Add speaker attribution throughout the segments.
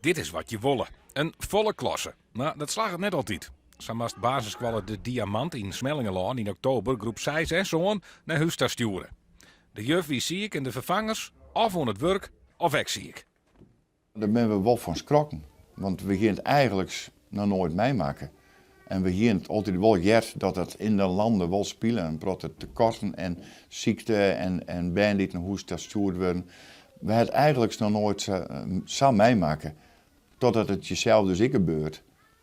Speaker 1: Dit is wat je wolle, in folle klasse. Mar dat slagget net altyd. Sa moast basisskoalle De Diamant yn Smellingerlân yn oktober groep seis en sân nei hús ta stjoere. De juf wie siik en de ferfangers of oan it wurk of ek siik.
Speaker 2: Dêr binne we wol fan skrokken, want we hiene it eigenliks noch noait meimakke. En we hiene it altyd wol heard dat dat yn de landen wol spile, in protte tekorten en sykte en bern dy't nei hûs ta stjoerd wurden. We ha it eigenliks noch noait sa meimakke, totdat it jesels dus ek gebeurt.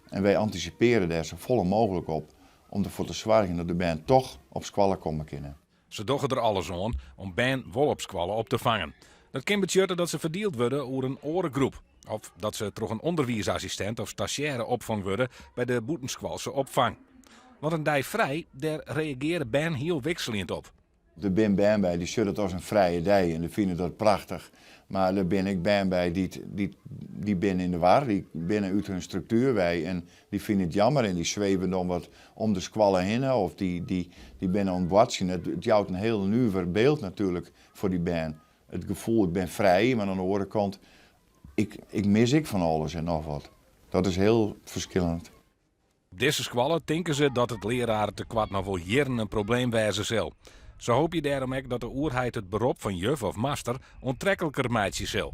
Speaker 2: En wy antisipearje dêr safolle mooglik op om derfoar te soargjen dat de bern toch op skoalle komme kinne.
Speaker 1: Se dogge der alles oan om bern wol op skoalle op te fangen. Dat kin betsjutte dat se ferdield wurde oer in oare groep. Of dat se troch in ûnderwiisassistint of stazjêre opfong wurde by de bûtenskoalse opfang. Want in dei frij, dêr reageare bern hiel wikseljend op.
Speaker 2: Der binne bern by dy sjogge dat as in frije dei en dy fine dat prachtich. Mar der binne ek bern by dy't dy binne yn de war, dy binne út hun struktuer wei en dy fine it jammer en dy sweve dan wat om de skoalle hinne of dy binne oan it boartsjen. It jout in hiel nuver byld natuerlik foar dy bern. It gefoel ik bin frij, mar oan de oare kant ik mis ek fan alles en noch wat. Dat is hiel ferskillend.
Speaker 1: Op dizze skoalle tinke se dat it leararetekoart noch wol jierren in probleem wêze sil. Se hoopje dêrom ek dat de oerheid it berop fan juf of master oantrekliker meitsje sil.